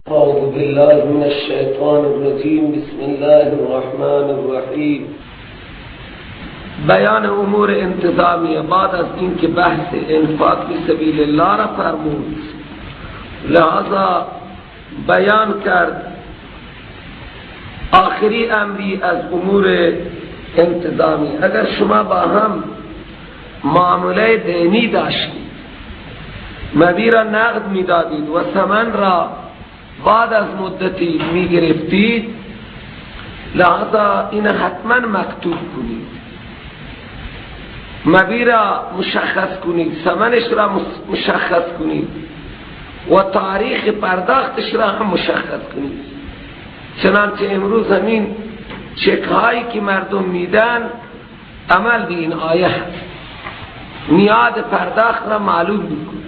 اعوذ بالله من الشیطان الرجیم، بسم الله الرحمن الرحیم. بیان امور انتظامیه بعد از اینکه بحث انفاق فی سبیل الله را فرمود، لہذا بیان کرد آخری امری از امور انتظامی. اگر شما با هم معامله دینی داشتید، مبی را نقد میدادید و ثمن را بعد از مدتی میگرفتید، لہذا این حتما مکتوب کنید، مبی را مشخص کنید، ثمنش را مشخص کنید و تاریخ پرداختش را هم مشخص کنید. چنانچه امروز همین چک هایی که مردم میدن عمل به این آیه هست، میعاد پرداخت را معلوم میکنه.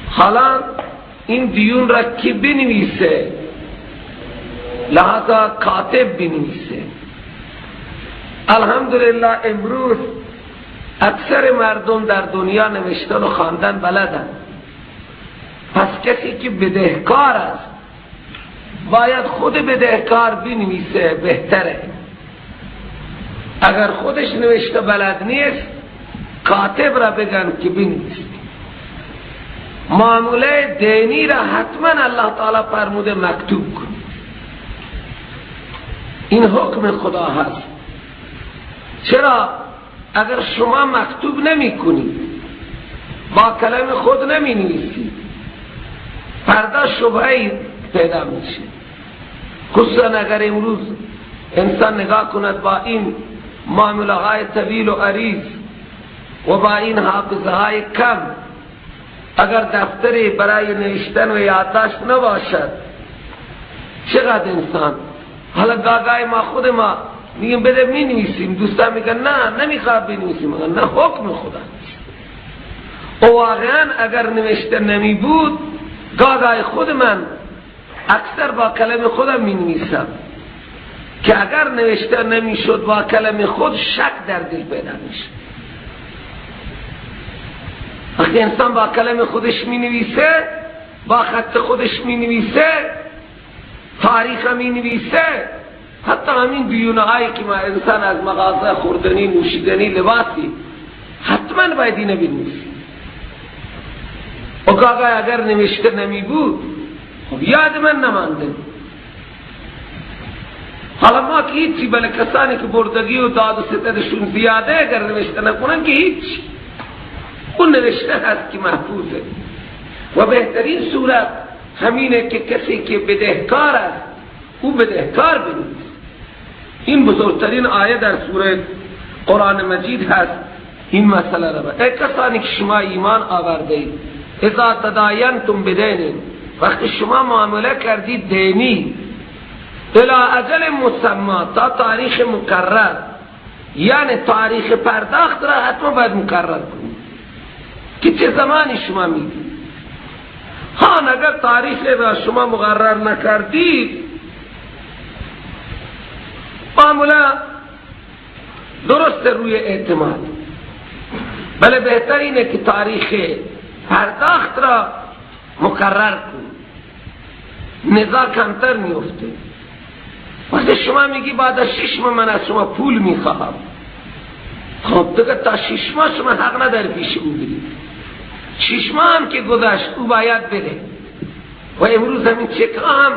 حالا این دیون را کی بنویسه؟ لہذا کاتب بنویسه. الحمدلله امروز اکثر مردم در دنیا نوشتن و خواندن بلدن. پس کسی که بدهکار است باید خود بدهکار بنویسه، بهتره. اگر خودش نوشته بلد نیست، کاتب را بگن که بنویسه. معامله دینی را حتما الله تعالی فرموده مکتوب کنید، این حکم خدا هست. چرا؟ اگر شما مکتوب نمی کنید، با کلم خود نمی نویسید، فردا شبهه پیدا میشه. خصوصا اگر امروز انسان نگاه کند با این معامله های طویل و عریض و با این حافظه های کم، اگر دفتری برای نوشتن و یادداشت نباشد، چقدر انسان. حالا گاگای ما خود ما میگیم بده می نویسیم، دوستان میگن نه نمیخواد بنویسیم، نه حکم خدا نیست. و واقعا اگر نوشته نمی بود، گاگای خود من اکثر با کلم خودم می نویسم که اگر نوشته نمی شد با کلم خود، شک در دل پیدا میشه. وقتی انسان با کلم خودش می نویسه، با خط خودش می نویسه، تاریخ می نویسه، حتی همین دیونه هایی که ما انسان از مغازه خوردنی، نوشیدنی، لباسی، حتما باید اینو بنویسه. و گاگای اگر نوشته نمی بود، خب یاد من نمانده. حالا ما که هیچی، بله کسانی که بردگی و داد و ستدشون زیاده، اگر نوشته نکنن که هیچ. اون نوشته هست که محفوظه. و بهترین صورت همینه که کسی که بدهکار است او بدهکار بنویسه. این بزرگترین آیه در سوره قرآن مجید هست این مسئله را. ای کسانی که شما ایمان آورده اید، اذا تداینتم بدین، وقتی شما معامله کردید دینی، الی اجل مسمى، تا تاریخ مقرر، یعنی تاریخ پرداخت را حتما باید مقرر کنید که چه زمانی شما میدید. ها اگر تاریخ را شما مقرر نکردید، معامله درست روی اعتماد، بله بهتر اینه که تاریخ پرداخت را مقرر کنید، نزاع کمتر میفته. وقتی شما میگی بعد از 6 ماه من از شما پول میخواهم، خب دیگه تا 6 ماه شما حق نداری پیش او برید. 6 ماه هم که گذشت او باید بده. و امروز همین چک هم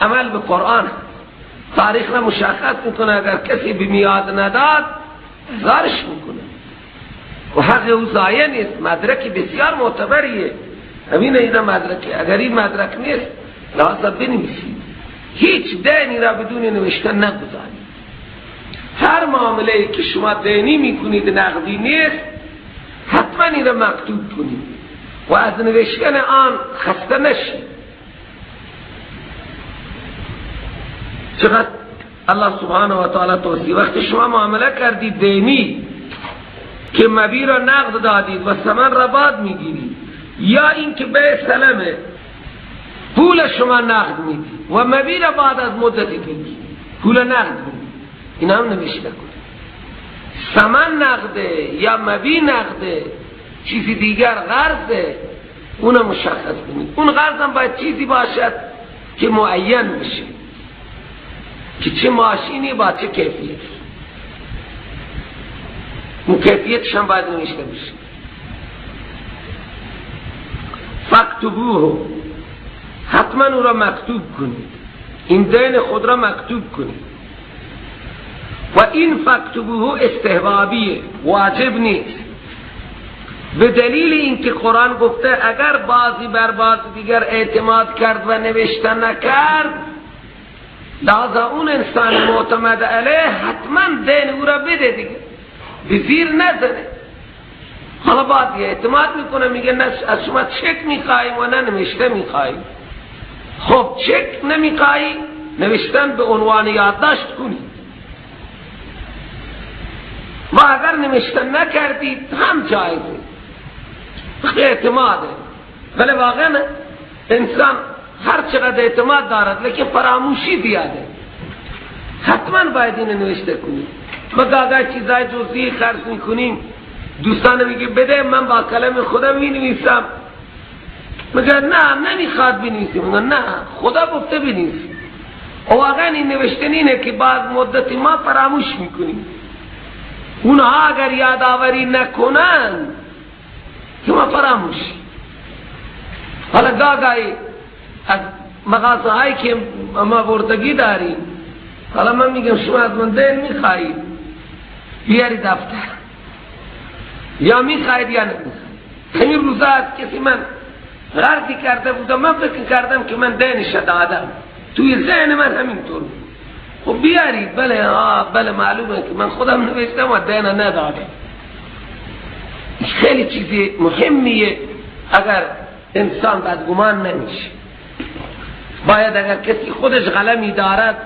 عمل به قرآن تاریخ را مشخص میکنه. اگر کسی به میعاد نداد زارش میکنه و حق او ضایع نیست. مدرکی بسیار معتبریه، همین اینا مدرکی. اگر این مدرک نیست، لازم بنویسید. هیچ دینی را بدون نوشتن نگذارید. هر معامله که شما دینی میکنید نقدی نیست، حتما این را مکتوب کنید و از نوشتن آن خسته نشید. چقدر الله سبحانه و تعالی توصیه. وقتی شما معامله کردید دینی که مبی را نقد دادید و ثمن را بعد میگیرید، یا اینکه به سلمه پول شما نقد میدید و مبی را بعد از مدتی میگیرید، پول نقد میدید، این هم نوشته کنید. ثمن نقده یا مبی نقده، چیزی دیگر قرضه، اونم مشخص کنید. اون قرض هم باید چیزی باشد که معین بشه که چه ماشینی با چه کیفیت، اون کیفیتش هم باید نوشته بشه. فاکتبوه، حتما او را مکتوب کنید، این دین خود را مکتوب کنید. و این فاکتبوه استحبابیه، واجب نیست، به دلیل اینکه قرآن گفته اگر بعضی بر بعض دیگر اعتماد کرد و نوشته نکرد، لذا اون انسان معتمد علیه حتما دین او را بده دیگه، به زیر نزنه. حالا بعضی اعتماد میکنه، میگه نه از شما چک میخواییم و نه نوشته میخواییم. خب چک نمیخوایی، نوشتن به عنوان یادداشت کنید، و اگر نوشتن نکردید هم جایزه، اعتماده. ولی واقعا انسان هر چقدر اعتماد دارد لیکن فراموشی زیاده، حتما باید اینو نوشته کنید. ما گاهی چیزای جزئی خرج میکنیم، دوستان میگه بده من با کلم خودم مینویسم، میگه نه نمیخواد بنویسیم، میگه نه خدا گفته بنویس. واقعا این نوشتن اینه که بعد مدتی ما فراموش میکنیم، اونها اگر یادآوری نکنن که ما فراموش. حالا گاهی از مغازه هایی که ما بردگی داریم، حالا من میگم شما از من دین میخواهید بیاری دفتر، یا میخواهید یا نمیخواهید. همین روزا از کسی من غلطی کرده بودم، من فکر کردم که من دینش دادم، توی ذهن من همینطور بود. خب بیارید، بله بله معلومه که من خودم نوشتم و دین ندادم. خیلی چیزی مهمیه، اگر انسان بدگمان نمیشه. باید اگر کسی خودش قلمی دارد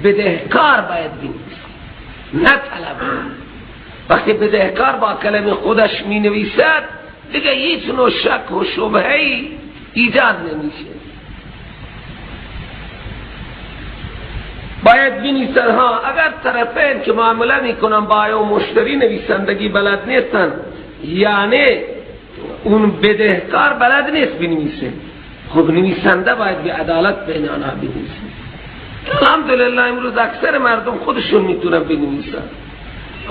بدهکار باید بنویسه، نه طلب. وقتی بدهکار با کلم خودش می نویسد دیگه هیچ نوع شک و شبهه‌ای ایجاد نمیشه. باید بنویسن ها، اگر طرفین که معامله میکنن با و مشتری نویسندگی بلد نیستن، یعنی اون بدهکار بلد نیست بنویسه، خب نویسنده باید به عدالت بین آنها بنویسه. الحمدلله امروز اکثر مردم خودشون میتونن بنویسن،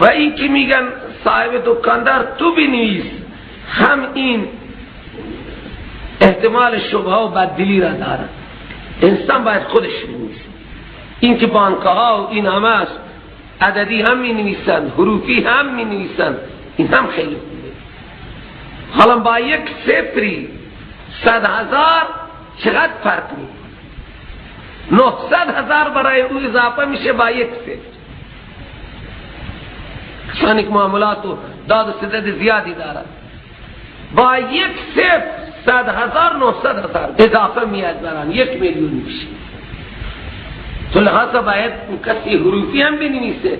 و این که میگن صاحب دکاندار تو بنویس، هم این احتمال شبهه و بددلی را داره. انسان باید خودش بنویسه. این که بانک ها و این همه است، عددی هم می نویسند، حروفی هم می نویسند، این هم خیلی خوبه. حالا با یک صفری 100,000 چقدر فرق میکنه؟ 900,000 برای او اضافه میشه با یک صفر. کسانی که معاملات و داد و ستد زیادی دارد، با یک صفر 100,000 900,000 اضافه میاد بران، 1 میلیون میشه. تو لحاظا باید کسی حروفی هم بنویسه،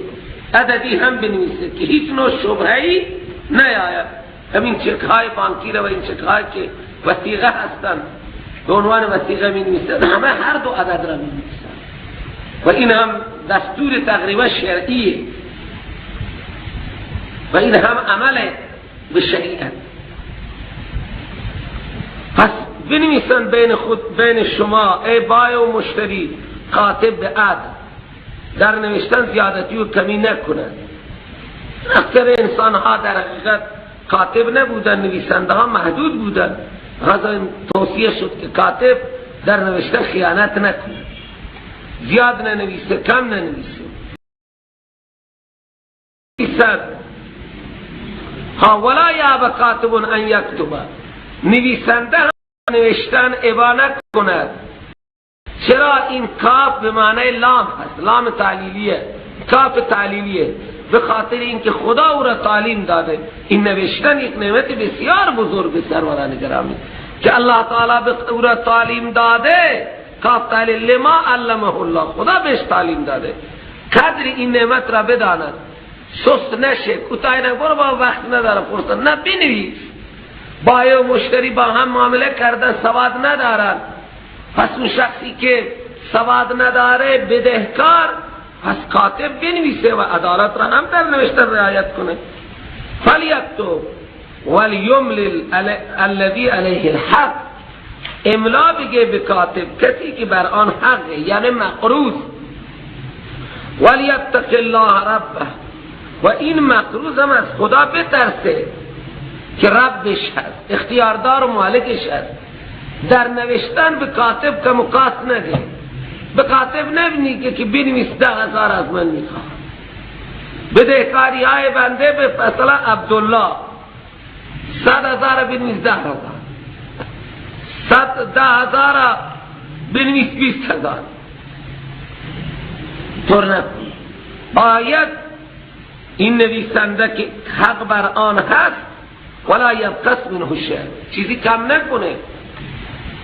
عددی هم بنویسه که هیچ نوع شبهه‌ای نیاید. همین چک های بانکی را و این چک های که وثیقه هستند به عنوان وثیقه می نویسند، همه هر دو عدد را می نویسند، و این هم دستور تقریبا شرعیه و این هم عمل به شریعت. پس بنویسند بین خود، بین شما ای بای و مشتری، کاتب به عدل، در نوشتن زیادتی و کمی نکنند. اکثر انسان ها در حقیقت کاتب نبودن، نویسنده ها محدود بودن. غذا توصیه شد که کاتب در نوشتن خیانت نکنه، زیاد ننویسه، کم ننویسه. ها ولا یاب کاتب ان یکتب، نویسنده هم نوشتن ابا نکند. چرا؟ این کاف به معنی لام هست، لام تعلیلیه، کاف تعلیلیه، به خاطر اینکه خدا او را تعلیم داده. این نوشتن یک نعمت بسیار بزرگ سروران گرامی که الله تعالی به او را تعلیم داده. کاف تعلیل لما علمه الله، خدا بهش تعلیم داده، قدر این نعمت را بداند، سست نشه، کوتاه نه، برو با وقت ندارم فرصت نه، بنویس. با و مشتری با هم معامله کردن سواد ندارن، پس اون شخصی که سواد نداره بدهکار، پس کاتب بنویسه و عدالت را هم در نوشتن رعایت کنه. فلیکتب، ولیملل الذی علیه الحق، املا بگه به کاتب کسی که بر آن حقه، یعنی مقروض. ولیتق الله ربه، و این مقروض هم از خدا بترسه که ربش هست، اختیاردار و مالکش هست. در نوشتن به کاتب کم و کاست نده، به کاتب نبینی که بنویس 10,000 از من میخواد. بدهکاری های بنده به مثلا عبدالله 100,000 بنویس 10,000، 10,000 بنویس 20,000. طور نکنی. باید این نویسنده که حق بر آن هست ولا یبخس منه شیء، چیزی کم نکنه،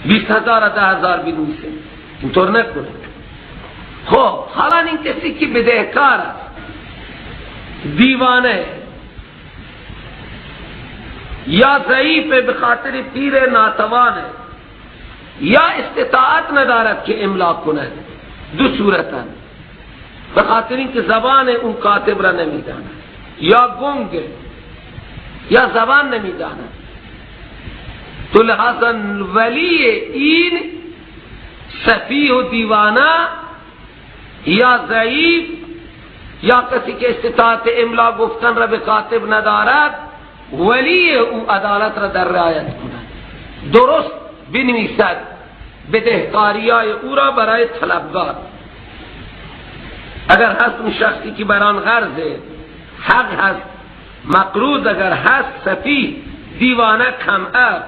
20,000 10,000 بنویسه، اینطور نکنه. خب حالا این کسی که بدهکار است، دیوانه یا ضعیف به خاطر پیر ناتوانه یا استطاعت ندارد که املا کند، دو صورتن، به خاطر اینکه زبان اون کاتب را نمیداند یا گنگ یا زبان نمیداند، تو لحاظا ولی این سفیه و دیوانه یا ضعیف یا کسی که استطاعت املا گفتن را به کاتب ندارد، ولی او عدالت را در رعایت کند، درست بنویسد بدهکاریای او را برای طلبگار. اگر هست اون شخصی که بر آن قرض حق هست، مقروض اگر هست، سفیه، دیوانه، کم عقل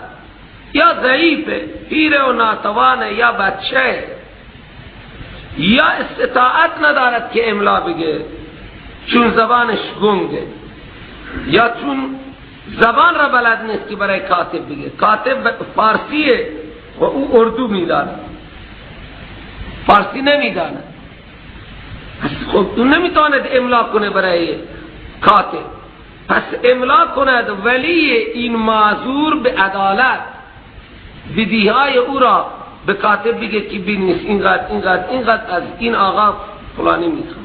یا ضعیف، پیر و ناتوانه یا بچه یا استطاعت ندارد که املا بگه چون زبانش گنگه یا چون زبان را بلد نیست که برای کاتب بگه، کاتب فارسیه و او اردو میداند، فارسی نمیداند، خب او نمیتواند املا کنه برای کاتب، پس املا کند ولی این معذور به عدالت بدیهای او را به کاتب بگه که بنویس اینقدر اینقدر اینقدر از این آقا فلانی میخواد.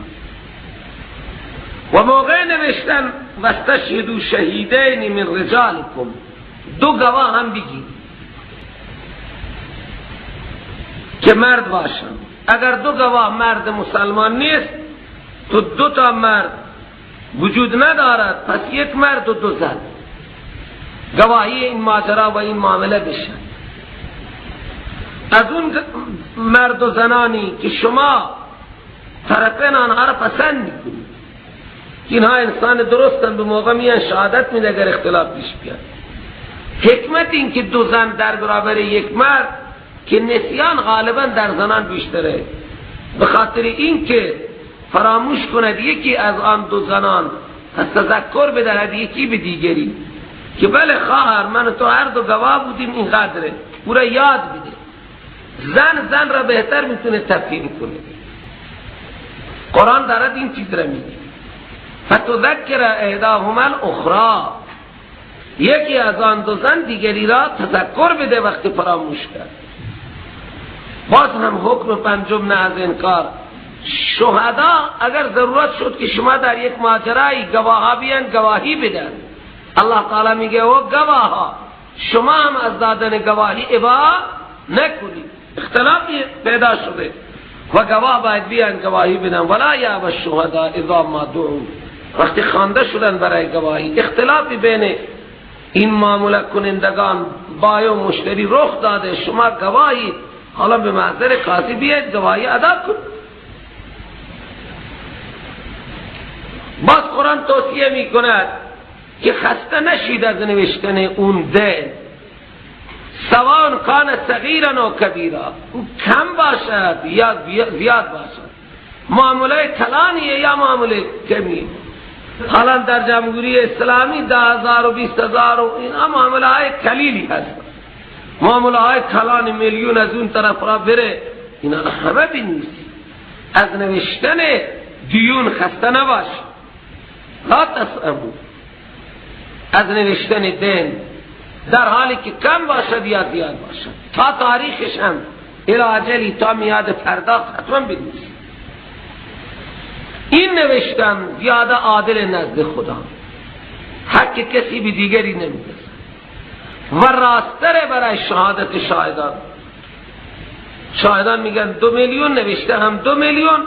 و موقع نوشتن واستشهدوا شهیدین من رجالکم، دو گواه هم بگید که مرد باشن. اگر دو گواه مرد مسلمان نیست تو دو تا مرد وجود ندارد، پس یک مرد و دو زن گواهی این ماجرا و این معامله بشن. از اون مرد و زنانی که شما طرفین آنها را پسند میکنید که اینها انسان درستن، به موقع میان شهادت میده اگر اختلاف پیش بیاد. حکمت این که دو زن در برابر یک مرد که نسیان غالبا در زنان بیشتره، به خاطر این که فراموش کند یکی از آن دو زنان، پس تذکر بدهد یکی به دیگری که بله خواهر من و تو هر دو گواه بودیم، این قدره، او را یاد بده. زن زن را بهتر میتونه تفهیم کنه. قرآن دارد این چیز را میگه فتذکر احداهما الاخری، یکی از آن دو زن دیگری را تذکر بده وقتی فراموش کرد. باز هم حکم پنجم، نه از انکار شهدا. اگر ضرورت شد که شما در یک ماجرایی گواها بیان گواهی بدن، الله تعالی میگه او گواها شما هم از دادن گواهی ابا نکنید، اختلاف پیدا شده و گواه باید بیان گواهی بدن. ولا یأبی الشهداء اذا ما دعوا، وقتی خوانده شدن برای گواهی، اختلافی بین این معامله کنندگان بای و مشتری رخ داده، شما گواهی، حالا به محضر قاضی بیاید گواهی ادا کن. باز قرآن توصیه می کند که خسته نشید از نوشتن اون دین، سواء کان صغیرا و کبیرا، او کم باشد یا زیاد باشد، معامله کلانیه یا معامله کمی. حالا در جمهوری اسلامی 10,000 و 20,000 و اینا معامله های کلیلی هست، معامله های کلان میلیون از اون طرف را بره، اینا همه بنویسی. از نوشتن دیون خسته نباش، لا تسأموا، از نوشتن دین در حالی که کم باشد یا زیاد باشد، تا تاریخش هم الى اجلی، تا میعاد پرداخت حتما بنویسی. این نوشتن زیاده عادل نزد خدا. حق شک کسی به دیگری نمیرسد و راستره برای شهادت شاهدان. شاهدان میگن 2 میلیون، نوشته هم 2 میلیون،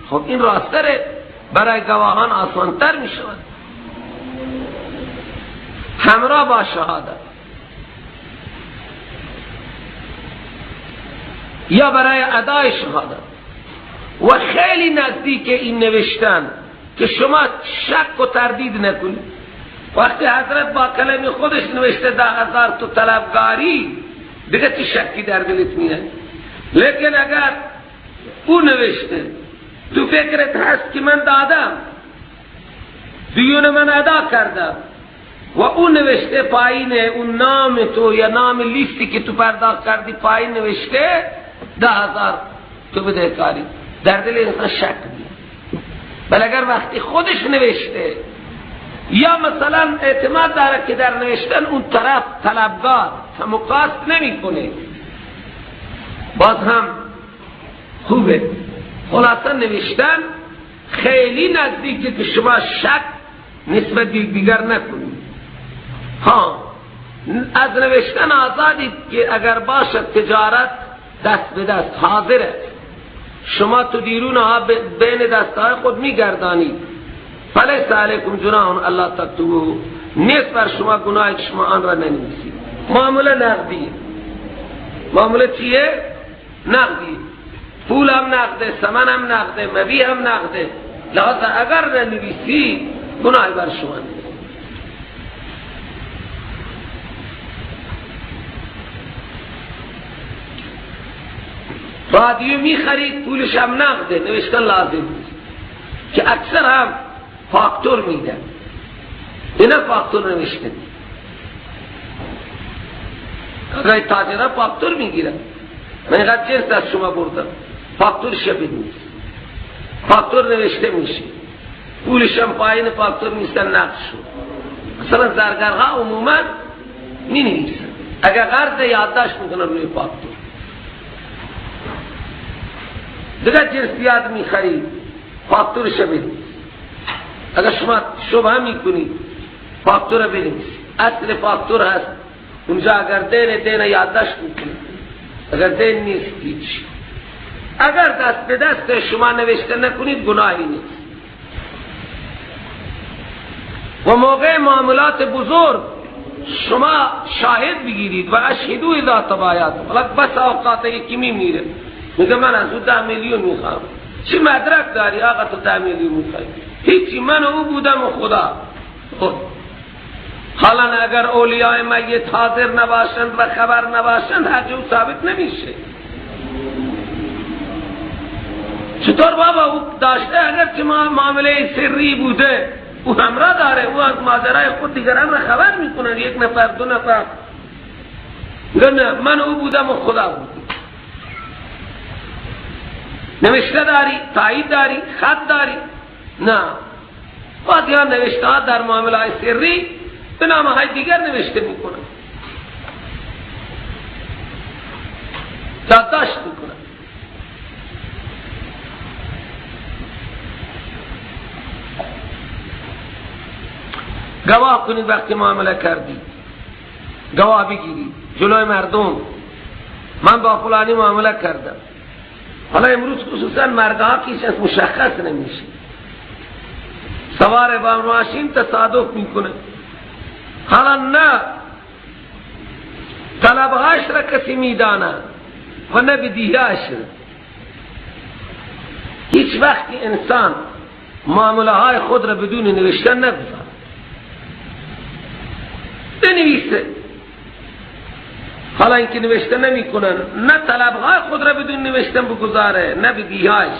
خب این راستره، برای گواهان آسانتر میشود. همراه با شهادت یا برای ادای شهادت. و خیلی نزدیک این نوشتن که شما شک و تردید نکنید. وقتی حضرت با کلم خودش نوشته 10,000 تو طلبگاری، دیگه چه شکی در دلت میاد؟ لیکن اگر او نوشته تو فکرت هست که من دادم، دیون من ادا کردم، و او نوشته پایین اون نام تو یا نام لیستی که تو پرداخت کردی پایین نوشته 10,000 تو بدهکاری، در دل انسان شک میاد. بل اگر وقتی خودش نوشته یا مثلا اعتماد داره که در نوشتن اون طرف طلبگار تمقاست نمی کنه، باز هم خوبه. خلاصه نوشتن خیلی نزدیکه که شما شک نسبت دیگر نکنید. ها، از نوشتن آزادید که اگر باشد تجارت دست به دست حاضر است، شما تو دیرون ها بین دستهای خود میگردانید، فلیس علیکم جناح الله تکتبوه، نیست بر شما گناهی که شما آن را ننویسید. معامله نقدیه. معامله چیه؟ نقدی. پول هم نقده، ثمن هم نقده، مبیع هم نقده. لذا اگر ننویسی گناهی بر شما نیست. رادیو میخرید، پولش هم نقده، نوشتن لازم نیست، که اکثر هم فاکتور میدن، اینا فاکتور نوشته. اگر تاجرها فاکتور میگیرن، من اینقدر جنس از شما بردم، فاکتورش بنویس، فاکتور نوشته میشه، پولش هم پایین فاکتور نیستن، نقد شد. مثلا زرگرها عموما می نویسن، اگر قرض یادداشت میکنن روی فاکتور. دیگه جنس یاد میخرید، فاکتورش بنویس. اگر شما شبهه میکنید فاکتور بنویس، اصل فاکتور هست اونجا. اگر دین یادداشت میکنید، اگر دین نیست هیچ. اگر دست به دست شما نوشته نکنید گناهی نیست. و موقع معاملات بزرگ شما شاهد بگیرید و اشهدو اذا تبایعتم. بس اوقات یکی میمیره میگه من از او 10 میلیون میخوام. چی مدرک داری آقا تو 10 میلیون میخوای؟ هیچی، من او بودم و خدا. حالا اگر اولیاء میت حاضر نباشند و خبر نباشند حق او ثابت نمیشه. چطور بابا او داشته، اگر چه معامله سری بوده او همراه داره، او از ماجرای خود دیگران را خبر میکنن، یک نفر دو نفر. نه، من او بودم و خدا بود. نوشته داری، تایید داری، خط داری؟ نه. بعضی ها نوشته ها در معامله های سری به نام های دیگر نوشته میکنن، یادداشت میکنن. گواه کنید وقتی معامله کردید، گواه بگیرید جلوی مردم، من با فلانی معامله کردم. حالا امروز خصوصا مردها که هیچ مشخص نمیشه، سوار با ماشین تصادف میکنه، حالا نه طلبهاش را کسی میدانه و نه بدیهاش. هیچ وقتی انسان معامله های خود را بدون نوشتن نگذاره، بنویسه. حالا اینکه نوشته نمی کنن، نه طلبهای خود را بدون نوشتن بگذاره نه بدیهاش.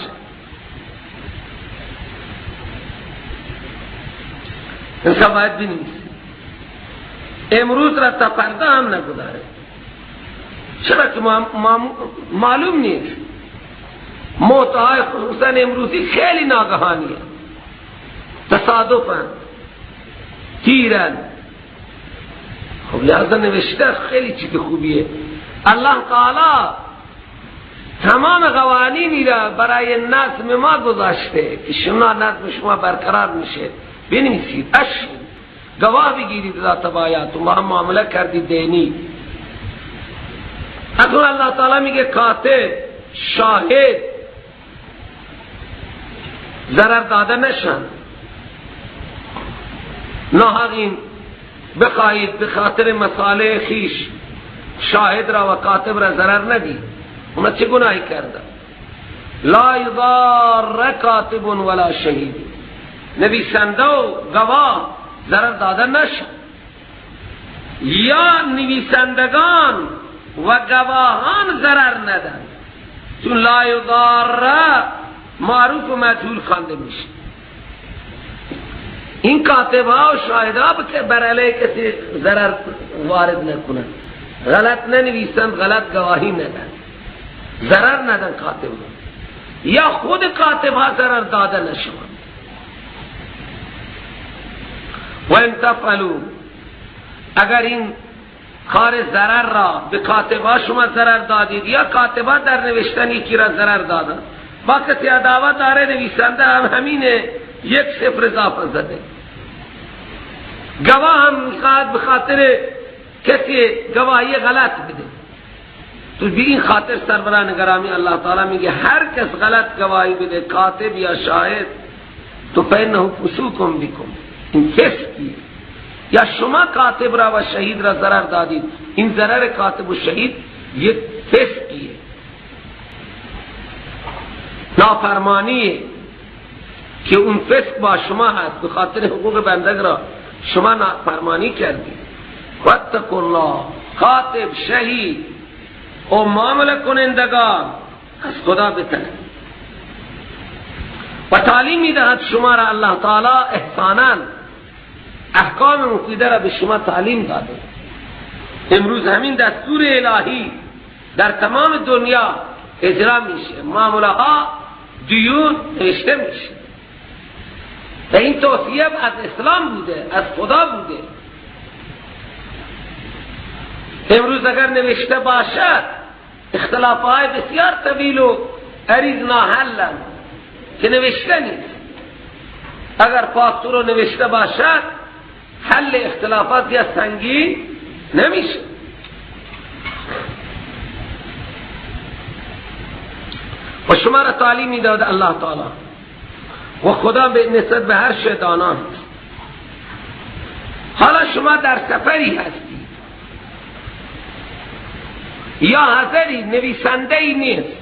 انسان باید بنویسه، امروز را تا فردا هم نگذاره. چرا که معلوم نیست. موتهای خصوصا امروزی خیلی ناگهانیه، تصادفن، تیرن. خب لحظه نوشته خیلی چیز خوبیه. الله تعالی تمام قوانینی را برای نظم ما گذاشته که شما نظم شما برقرار میشه. بنویسید اشهد گواه بگیرید اذا تبایعتم، با هم معامله کردید دینی. اکنون الله تعالی میگه کاتب، شاهد ضرر داده نشن. ناحقین بخواهید به خاطر مصالح خیش شاهد را و کاتب را ضرر ندید، اونا چه گناهی کرده؟ لا یضار کاتب ولا شهید، نویسنده و گواه ضرر داده نشن، یا نویسندگان و گواهان ضرر ندن، چون لا یضار معروف و مجهول خوانده میشه. این کاتب ها و شاهد ها که بر علیه کسی ضرر وارد نکنن، غلط ننویسند، غلط گواهی ندن، ضرر ندن کاتب ها، یا خود کاتب ها ضرر داده نشوند. و ان تفعلوا، اگر این کار ضرر را به کاتب ها شما ضرر دادید، یا کاتب ها در نوشتن یکی را ضرر دادن، با کسی عداوت داره نویسنده هم همینه، یک صفر اضافه زده، گواه هم میخواد به خاطر کسی گواهی غلط بده. تو به این خاطر سروران گرامی الله تعالی میگه هر کس غلط گواهی بده، کاتب یا شاهد، تو فإنه فسوق بكم، این فسقی. یا شما کاتب را و شهید را ضرر دادید، این ضرر کاتب و شهید یک فسقیه، نافرمانیه که اون فسق با شما هست، به خاطر حقوق بندگ را شما نافرمانی کردید. واتقوا الله، کاتب، شهید و معامله کنندگان از خدا بترسید. و تعلیم میدهد شما را الله تعالی احسانا، احکام مفیده را به شما تعلیم داده. امروز همین دستور الهی در تمام دنیا اجرا میشه، معامله ها دیون نوشته میشه. و این توصیه از اسلام بوده، از خدا بوده. امروز اگر نوشته باشد، اختلافهای بسیار طویل و عریض ناحلن که نوشته نیست. اگر فاکتور رو نوشته باشد، حل اختلافات یا سنگین نمیشه. و شما را تعلیم میداد الله تعالی، و خدا به نسبت به هر شی دانا است. حالا شما در سفری هستی یا حضری، نویسنده ای نیست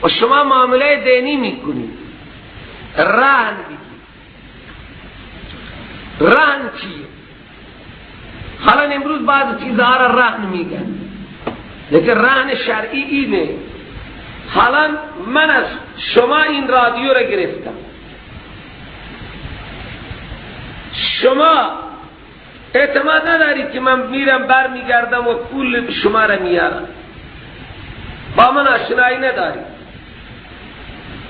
و شما معامله دینی میکنید، رهن بگید. رهن چیه؟ حالا امروز بعض چیزها را رهن میگن، لیکن رهن شرعی اینه. حالا من از شما این رادیو را گرفتم، شما اعتماد ندارید که من میرم بر میگردم و پول شما را میارم، با من آشنایی ندارید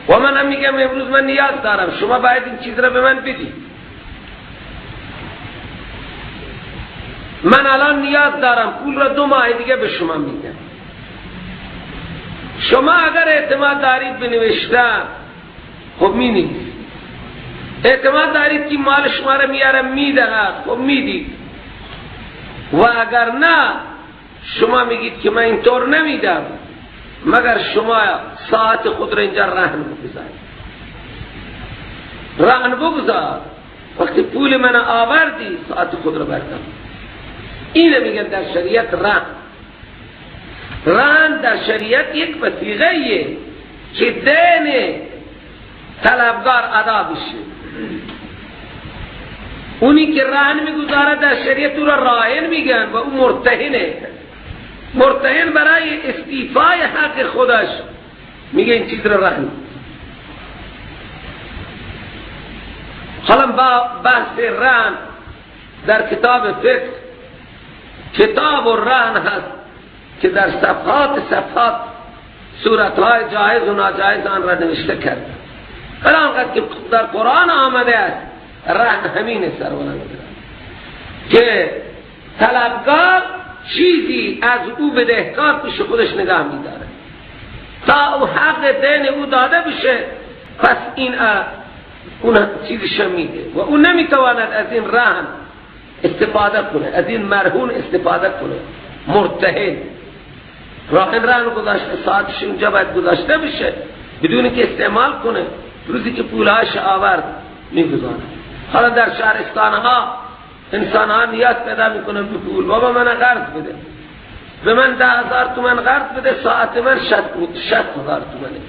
و من هم میگم امروز من نیاز دارم، شما باید این چیز را به من بدید. من الان نیاز دارم، پول را 2 ماه دیگه به شما میدم. شما اگر اعتماد دارید به نوشتن، خب می نویسید. اعتماد دارید که مال شما را میارم میدهد، خب میدید. و اگر نه، شما میگید که من اینطور نمیدم، مگر شما ساعت خود را اینجا رهن بگذارید. رهن بگذار، وقتی پول من آوردی ساعت خود را بردم. اینه میگن در شریعت رهن. رهن در شریعت یک وثیقه‌ایه که دین طلبگار ادا بشه. اونی که رهن میگذاره در شریعت او را راهن میگن و او مرتهنه. مرتهن برای استیفای حق خودش میگه این چیز را رهن. حالا با بحث رهن در کتاب فقه، کتاب الرهن هست که در صفحات صفحات صورتهای جایز و ناجایز آن را نوشته کرده. ولی آنقدر که در قرآن آمده است، رهن همین سروران که طلبگار چیزی از او بدهکار پیش خودش نگاه می‌داره تا او حق دین او داده بشه، پس این اون چیزش میده و او نمیتواند از این رهن استفاده کنه، از این مرهون استفاده کنه. مرتهن راهن رهن گذاشته، ساعتش اونجا باید گذاشته بشه بدون که استعمال کنه. روزی که پولهاش آورد میگذاره. حالا در شهرستان ها انسان ها نیاز پیدا میکنن به پول. بابا من قرض بده، به من 10,000 تومن قرض بده، ساعت من 60,000 تومنه،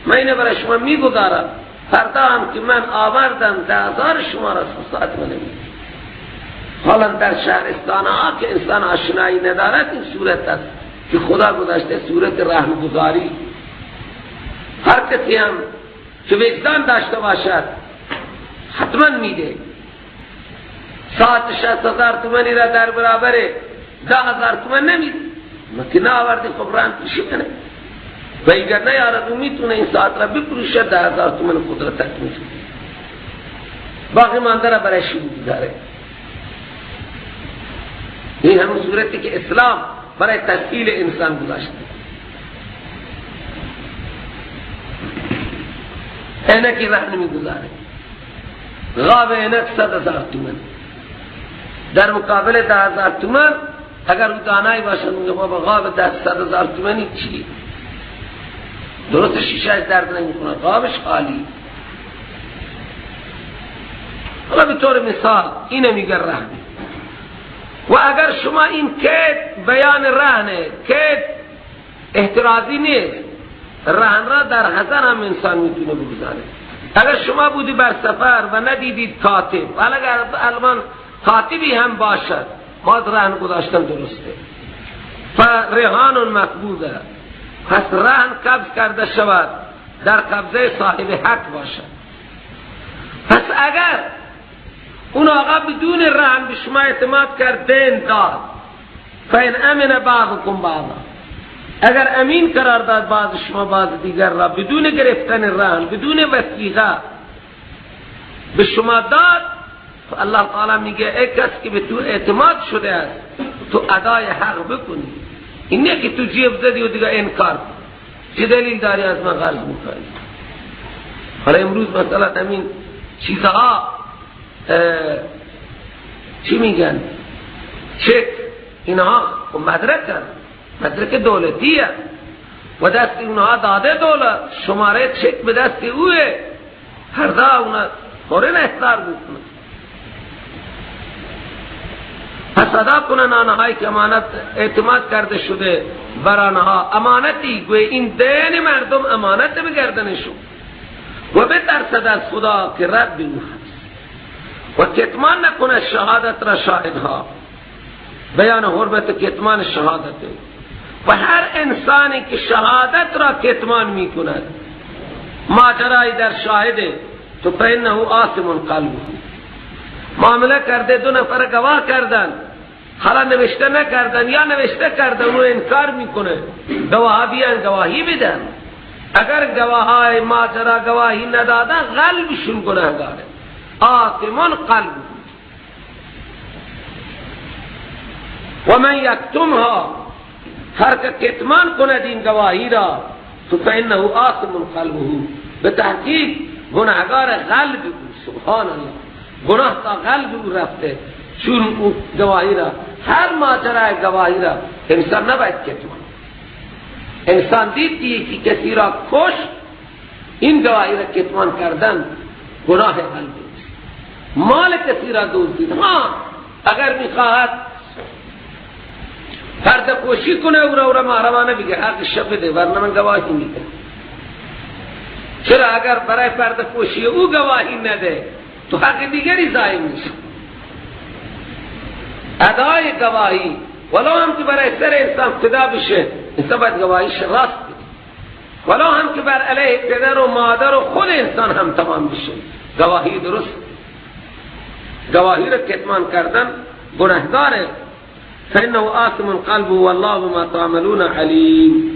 من اینه برای شما میگذارم، فردا هم که من آوردم 10,000 شما را ساعت من نمیده. حالا در شهرستان ها که انسان آشنایی ندارد این صورت است که خدا گذاشته، صورت رهنگذاری. هر کسی هم که وجدان داشته باشد حتما میده. ساعت 60,000 تومنی را در برابر 10,000 تومن نمیده، مکه نه آوردی، خب رهن پیشی منه. و اگر نیارد او میتونه این ساعت را بفروشه، 10,000 تومن خود را تکمیل کنه، باقی مانده را برای شروع داره. این همون صورتی که اسلام برای تسهیل انسان گذاشته. عینکی رهن میگذاره، غاب عینک 100,000 تومن در مقابل 10,000 تومن. اگر او دانایی باشد میگه بابا غاب 100,000 تومنی چی؟ درست شیشهش درد نمیکنه، غابش خالی. حالا به طور مثال اینه میگه رهنه. و اگر شما این کید بیان رهنه، کید احترازی نیست، رهن را در حضر هم انسان میتونه بگذاره. اگر شما بودی بر سفر و ندیدید کاتب، حالا اگر الان کاتبی هم باشد باز رهن گذاشتن درسته. فرهان مقبوضه، پس رهن قبض کرده شود، در قبضه صاحب حق باشد. پس اگر اون آقا بدون رهن به شما اعتماد کرد، دین داد، فإن امن بعضکم بعضا، اگر امین قرار داد بعض شما بعض دیگر را بدون گرفتن رهن، بدون وثیقه به شما داد، الله تعالی میگه ای کس که به تو اعتماد شده است، تو ادای حق بکنی. این نه که تو جیب زدی و دیگه انکار کن، چه دلیل داری از من قرض میکنی؟ حالا امروز مثلا همین چیزها چی میگن، چک، اینها مدرک مدرک دولتیه و دست اونها داده دولت، شماره چک به دست اوه، هردا اونا فوراً احضار میکنه. پس ادا کنن آنهایی که امانت اعتماد کرده شده بر آنها، امانتی، گوی این دین مردم امانت بگردنشون، و بترسد از خدا که رب او هست، و کتمان نکنه شهادت را شاهدها. بیان حرمت کتمان شهادت. و هر انسانی که شهادت را کتمان میکند، ماجرایی در شاهده، تو فإنه آثم قلبه. معامله کرده، دو نفر گواه کردن، حالا نوشته نکردن یا نوشته کردن، اونو انکار میکنه، گواه بیان گواهی بدن. اگر گواهای ماجرا گواهی ندادن، قلبشون گناهگاره، آثم قلبه. و من یکتمها، هر که کتمان کند این گواهی را، تو فإنه آثم قلبه، به تحقیق گناهگار قلب او. سبحان الله، گناه تا قلب او رفته، چون او گواهی را، هر ماجرای گواهی را انسان نباید کتمان. انسان دید که یکی کسی را کشت، این گواهی را کتمان کردن گناه قلب اوست. مال کسی را دزدید، ها اگر میخواهد پرده پوشی کنه، او را محرمانه بگه حقش بده، ورنه من گواهی میده. چرا اگر برای پرده پوشی او گواهی نده، تو حق دیگری ضایع میشه. ادای گواهی ولو هم که برای سر انسان فدا بشه، انسان باید گواهیش راست بده، ولو هم که بر علیه پدر و مادر و خود انسان هم تمام بشه، گواهی درست. گواهی را کتمان کردن گناهگاره. فإنه آثم قلبه والله بما تعملون علیم.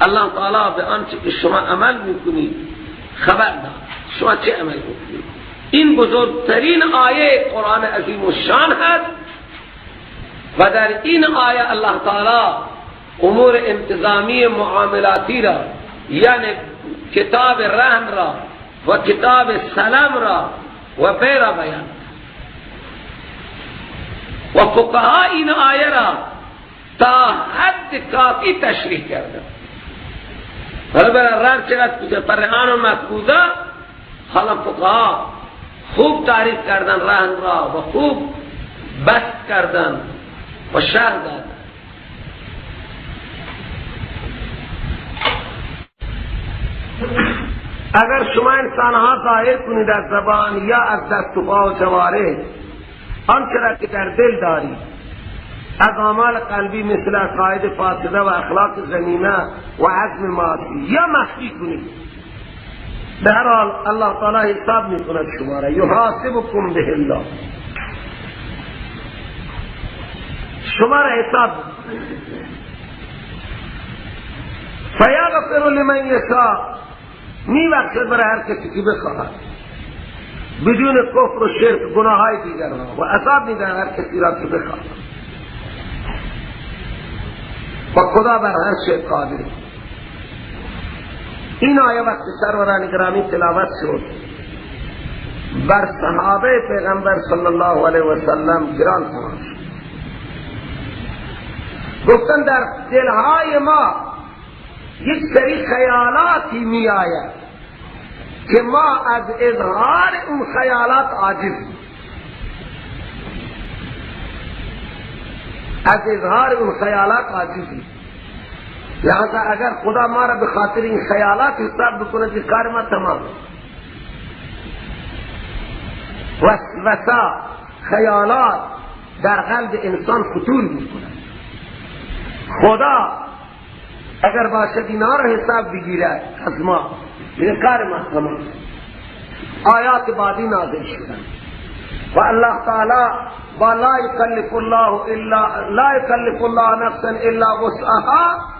الله تعالی به آنچه که شما عمل میکنید خبر داد. شما چه عمل میکنید؟ این بزرگترین آیه قرآن عظیم الشان هست و در این آیه الله تعالی امور انتظامی معاملاتی را، یعنی کتاب رهن را و کتاب سلام را و بیع را بیان. و فقها این آیه را تا حد کافی تشریح کردن. حالا برای رهن چقدر کجا فرهان و مفقوده، حالا فقها خوب تعریف کردن رهن را و خوب بسط کردن و شرح دادن. اگر شما انسانها ظاهر کنید از زبان یا از دست و پا و جوارح آنچه را که در دل دارید از اعمال قلبی مثل عقاید فاسده و اخلاق ذمیمه و عزم معاصی یا مخفی کنید، به هر حال الله تعالی حساب میکند شما را. یحاسبکم به الله، شما را حساب. فیغفر لمن یشاء، میبخشد برای هر کسی که بخواهد بدون کفر و شرک گناههای دیگر را، و عذاب میدهد هر کسی را که بخواهد. و خدا بر هر شیء قادر. این آیه وقتی سروران گرامی تلاوت شد بر صحابه پیغمبر صلی الله علیه و سلم گران تمام شد. گفتن در دلهای ما یک سری خیالاتی می آید که ما از اظهار اون خیالات عاجزیم، از اظهار اون خیالات عاجزیم. لہذا اگر خدا ما را به خاطر این خیالات حساب بکنه که کار ما تمام. وسوسه خیالات در قلب انسان خطور میکنه. خدا اگر باشد اینها را حساب بگیره از ما، این کار ما تمام. آیات بعدی نازل شدن و الله تعالی با لا یکلف الله الا لا یکلف الله نفسا الا وسعها،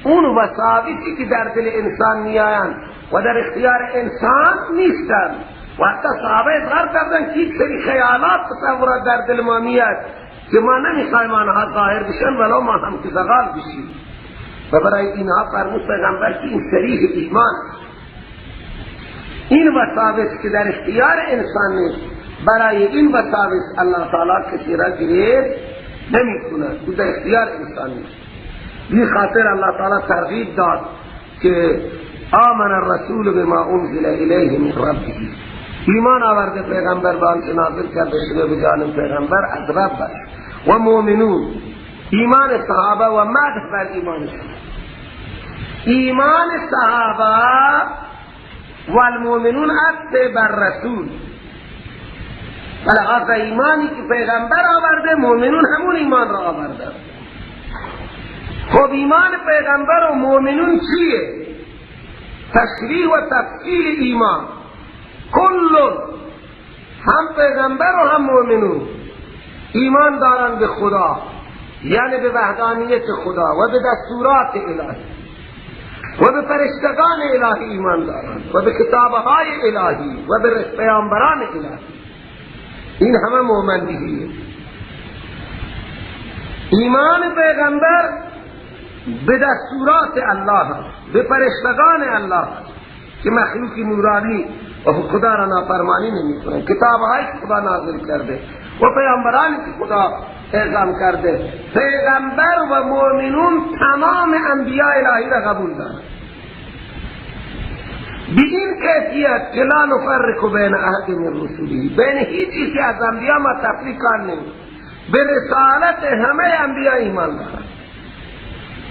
اون وساوسی که در دل انسان میآیند و در اختیار انسان نیستند. و حتی صحابه اظهار کردن که یک سری خیالات تصورات در دل ما میاد که ما نمیخوایم آنها ظاهر بشن ولو ما هم که زغال بشیم. و برای اینها فرمود پیغمبر که این صریح ایمان، این وساوس که در اختیار انسان نیست، برای این وساوس الله تعالی کسی را گریه نمی کند، او در اختیار انسان نیست. بی خاطر الله تعالی ترغیب داد که آمن الرسول بما انزل الیه من ربه، ایمان آورده پیغمبر به آنچه نازل کرده شده به جانب پیغمبر از ربش. و مؤمنون، ایمان صحابه و مدح بر ایمان صحابه، ایمان صحابه و المؤمنون عطف بر رسول. ولهذا ایمانی که پیغمبر آورده مؤمنون همون ایمان را آورده. خب ایمان پیغمبر و مؤمنون چیه؟ تشریح و تفصیل ایمان. کل هم پیغمبر و هم مؤمنون ایمان دارن به خدا، یعنی به وحدانیت خدا و به دستورات الهی و به فرشتگان الهی ایمان دارند و به کتابهای الهی و به پیامبران الهی. این همه مؤمن بهیه. ایمان پیغمبر به دستورات الله، به فرشتگان الله که مخلوق نورانی و خدا را نافرمانی نمی کنند، کتابهایی که خدا نازل کرده و پیامبرانی که خدا اعزام کرده. پیغمبر و مؤمنون تمام انبیاء الهی را قبول دارند به این کیفیت که لا نفرق بین احد من رسوله، بین هیچ چیزی از انبیاء ما تفریق نمی، به رسالت همه انبیاء ایمان دارند.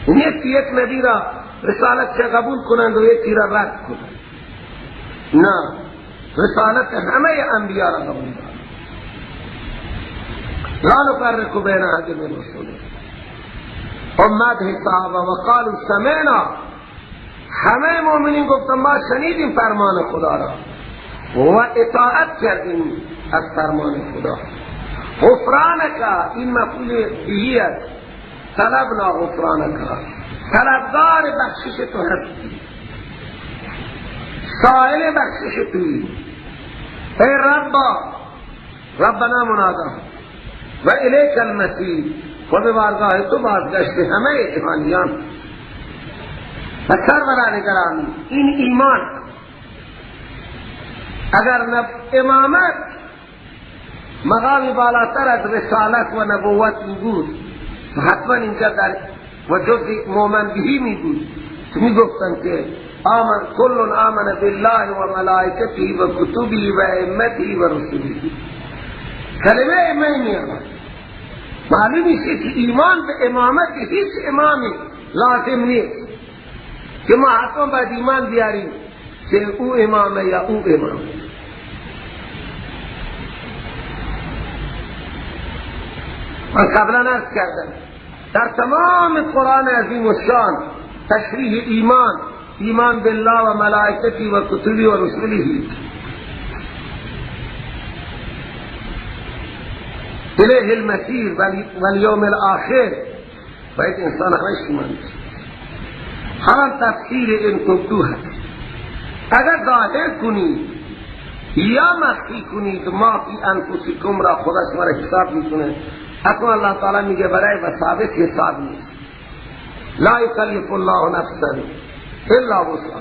نیست یک نبی را رسالت چه قبول کنند و یکی را رد کنند، نه، رسالت همه انبیاء را قبول دارند. لا نفرق بین احد من رسوله. و مدح صحابه و قالوا سمعنا، همه مؤمنین گفتن ما شنیدیم فرمان خدا را و اطاعت کردیم از فرمان خدا. غفرانک، این مفعول بهی است، طلبنا غفرانک، طلبدار بخشش تو هستی، سائل بخشش تویی ای ربا، ربنا منادا و الیک المصیر، و به بارگاه تو بازگشت همه جهانیان. و سروران گرامی، این ایمان اگر امامت مقامی بالاتر از رسالت و نبوت بود، حتما اینجا در و جز مومن بهی می بود. می گفتن که آمن کل آمن بالله و ملائکته و کتبه و ائمته و رسوله. کلمه ائمه می آمد. معلوم میشه که ایمان به امامت هیچ امامی لازم نیست که ما حتما باید ایمان بیاریم که او امامه یا او امامه. من قبلا عرض کردم در تمام قرآن عظیم الشان تشریح ایمان، ایمان بالله و ملائکته و کتبه و رسوله، الیه المسیر و الیوم الاخر، باید انسان همش ایمان داشته. همان تفسیر این تبدو هست. اگر ظاهر کنید یا مخفی کنید ما فی انفسکم را خدا شما را حساب میکنه. اکنون الله تعالی میگه برای وثابت حساب نیست. لا یکلف الله نفسا الا وسعها،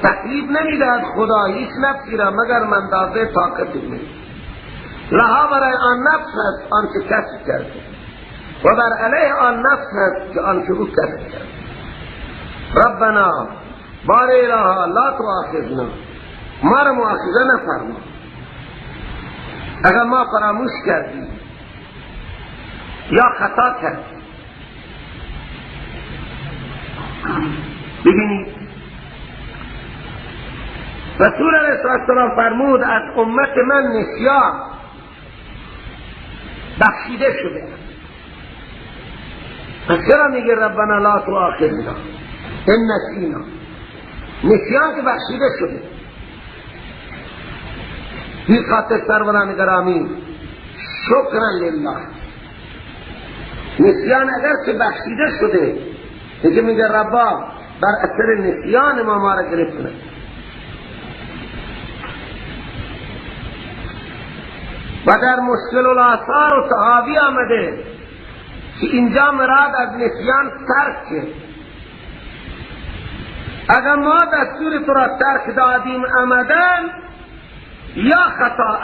تکلیف نمیدهد خدا هیچ نفسی را مگر اندازه طاقت او. لها برای آن نفس هست آنچه کسب کرده و بر علیه آن نفس هست که آنچه او کسب کرده. ربنا بار الها لا تؤاخذنا، ما را مؤاخذه نفرما اگر ما فراموش کردیم یا خطا کردیم. ببینید رسول علیه السلام فرمود از امت من نسیان بخشیده شده. پس چرا میگه ربنا لا تؤاخذنا ان نسینا؟ نسیان که بخشیده شده. بی خاطر سروران گرامی شکرا لله، نسیان اگر که بخشیده شده دیگه میگه ربا بر اثر نسیان ما را گرفت نکن. و در مشکل الاثار و صحابی آمده که اینجا مراد از نسیان ترک. اگر ما دستور تو را ترک دادیم عمدن یا خطاً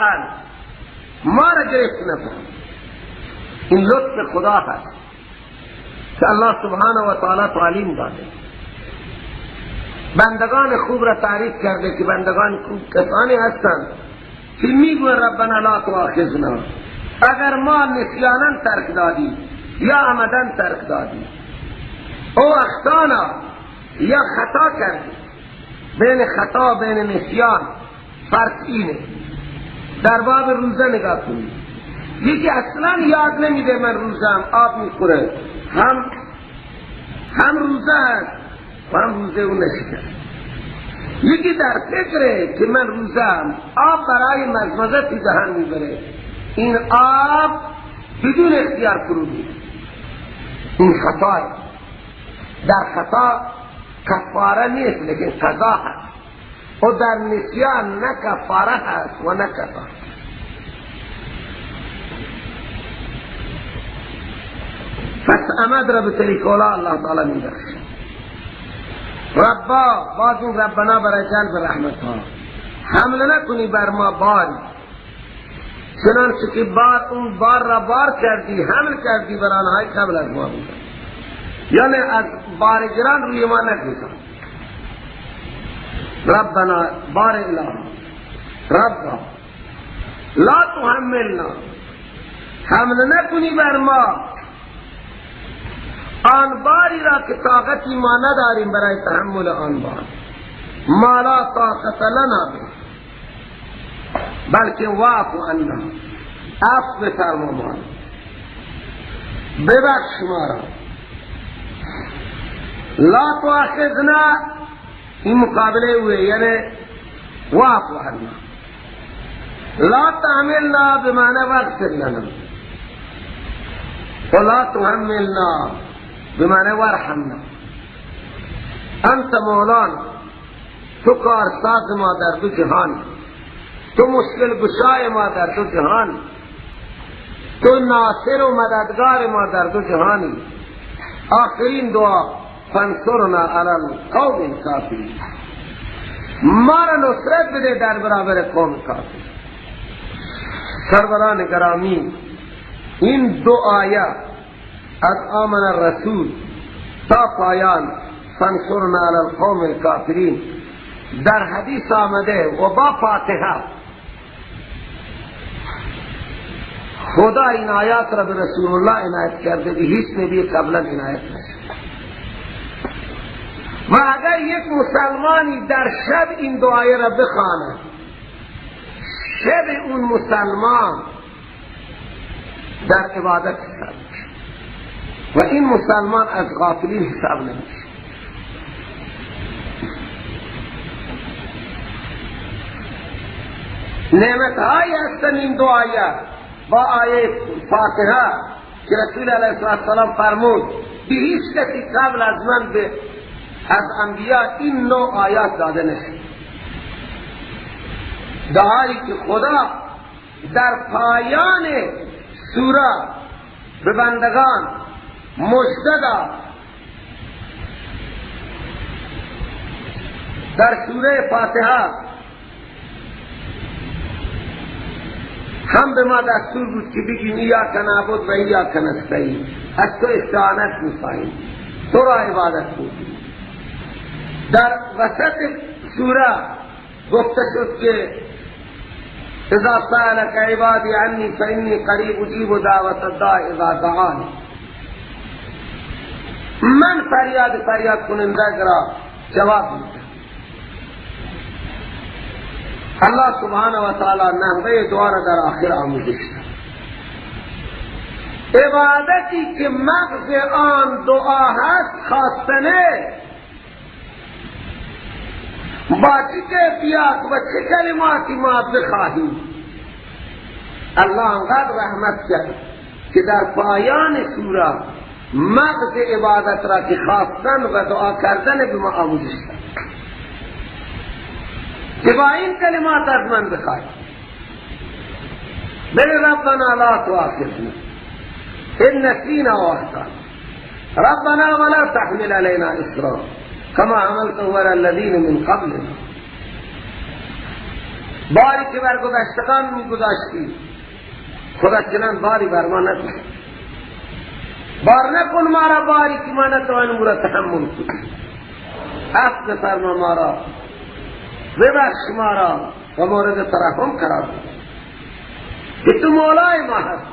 ما را گرفت نکن. این لطف خدا هست که الله سبحانه و تعالی تعلیم داده. بندگان خوب را تعریف کرده که بندگان خوب کسانی هستند که میگوین ربنا لا تؤاخذنا، اگر ما نسیانا ترک دادیم یا عمدن ترک دادیم او اخطانا یا خطا کردیم. بین خطا بین نسیان فرق اینه. در باب روزه نگاه کنید، یکی اصلا یاد نمیده من روزم، آب میخوره، هم روزه هست و هم روزه اون نشکست. یکی در فکره که من روزم، آب برای مزمزه توی دهن میبره، این آب بدون اختیار فرو میره. این خطاه. در خطا کفاره نیست لیکن قضا هست. و در نسیان نه کفاره هست و نه قضا. پس امد را به طریق اولا الله تعالی میبخشه. ربا باز این ربنا برای جلب رحمت ها، حمله نکنی بر ما باری چنانچه که بار اون بار را بار کردی، حمل کردی بر آنهای قبل از ما بودن، یعنی از بارگران روی ما نگذار. ربنا بار اله ربا لا تحملنا، حمل نکنی بر ما آن باری را که طاقتی ما نداریم برای تحمل آن بار، ما لا طاقت لنا به، بلکه واعف عنا، عفو بفرما ما، ببخش ما را. لا تؤاخذنا این مقابله ہوئے، یعنی واعف عنا. لا تحملنا بمعنی واغفر لنا، ولا تحملنا بمعنی وارحمنا. انت مولانا، تو کارساز ما در دو جهان، تو مشکل گشای ما در دو جهان، تو ناصر و مددگار ما در دو جهانی. آخرین دعا فانصرنا علی القوم الکافرین، ما را نصرت بده در برابر قوم کافر. سروران گرامی، این دو آیه از آمن الرسول تا پایان فانصرنا علی القوم الکافرین در حدیث آمده و با فاتحه خدا این آیات را به رسول الله عنایت کرده، به هیچ نبی قبلا عنایت نشد. و اگر یک مسلمانی در شب این دعای را بخواند، شب اون مسلمان در عبادت حساب میشه و این مسلمان از غافلین حساب نمیشه. نعمت های هستن این دو آیه با آیه فاتحه که رسول علیه السلام فرمود به هیچ کسی قبل از من به از انبیاء این نوع آیات داده نشد. دعایی که خدا در پایان سوره به بندگان مژده داد، در سوره فاتحه هم به ما دستور بود که بگیم ایاک نعبد و ایاک نستعین، از تو استعانت می‌خواهیم، تو را عبادت می‌کنیم. در وسط سوره گفته شد که اذا سألك عبادی عنی فانی قریب اجیب دعوت الداع اذا دعانی، من فریاد کننده را جواب میدم. الله سبحانه و تعالی نحوه دعا را در آخر آموزش داد. عبادتی که مغز آن دعا هست خواستنه، با چه کیفیت و چه کلماتی ما بخواهیم. الله انقدر رحمت کرد که در پایان سوره مغز عبادت را که خواستن و دعا کردن به ما آموزش داد که با این کلمات از من بخواهی. بل ربنا لا تؤاخذنا ان نسینا او اخطانا ربنا ولا تحمل علینا اصرا کما حملته علی الذین من قبلنا. باری که بر گذشتگان میگذاشتی خدا چنان باری بر ما نکن، بار نکن ما را باری که ما نتوانیم او را تحمل کنیم. عفو فرما ما را، ببخش ما را و مورد ترحم قرار بده که تو مولای ما هست.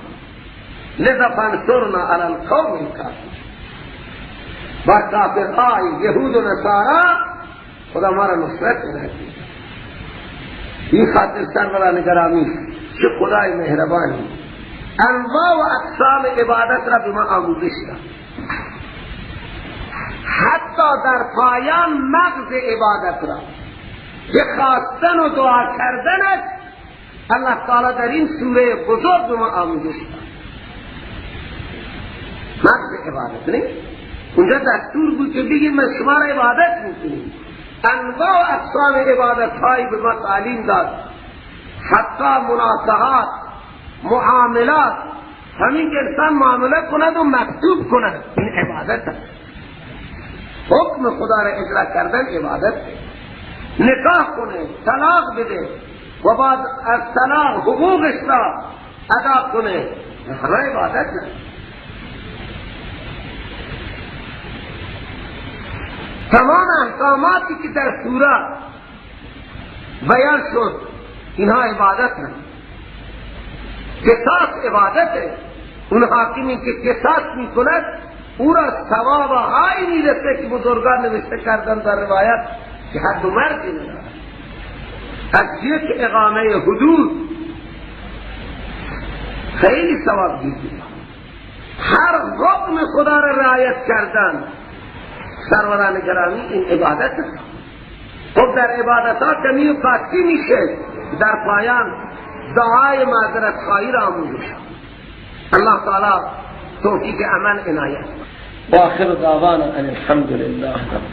لذا فانصرنا علی القوم الکافرین. بر کافرهای یهود و نصارا خدا ما را نصرت عنایت. این خاطر سروران گرامی چه خدای مهربانی انواع و اقسام عبادت را به ما آموزش داد، حتی در پایان مغز عبادت را که خواستن و دعا کردنت الله تعالی در این سوره بزرگ به ما آموزش داد. مغز عبادت نه، اونجا دستور بود که بگیم من شما را عبادت میکنیم. انواع و اقسام عبادت هایی به ما تعلیم داد، حتی مناصحات، معاملات، همین که انسان معامله کند و مکتوب کند این عبادت است. حکم خدا را اجرا کردن عبادت است. نکاح کنه، طلاق بده و بعد از طلاق حقوقش را ادا کنه، همه عبادت است. تمام احکاماتی که در سوره بیان شد اینها عبادت هست. قصاص عبادت ہے. اون حاکمی که قصاص میکند او را ثواب هایی میرسه که بزرگان نوشته کردن در روایت که حد و مرزی ندارد. از یک اقامه حدود خیلی ثواب گیری. هر حکم خدا را رعایت کردن سروران گرامی این عبادت است. خب در عبادت ها کمی و کاستی میشه، در پایان دعای معذرت خواهی را آموزش. الله تعالی توفیق عمل عنایت. و آخر دعوانا ان الحمد لله رب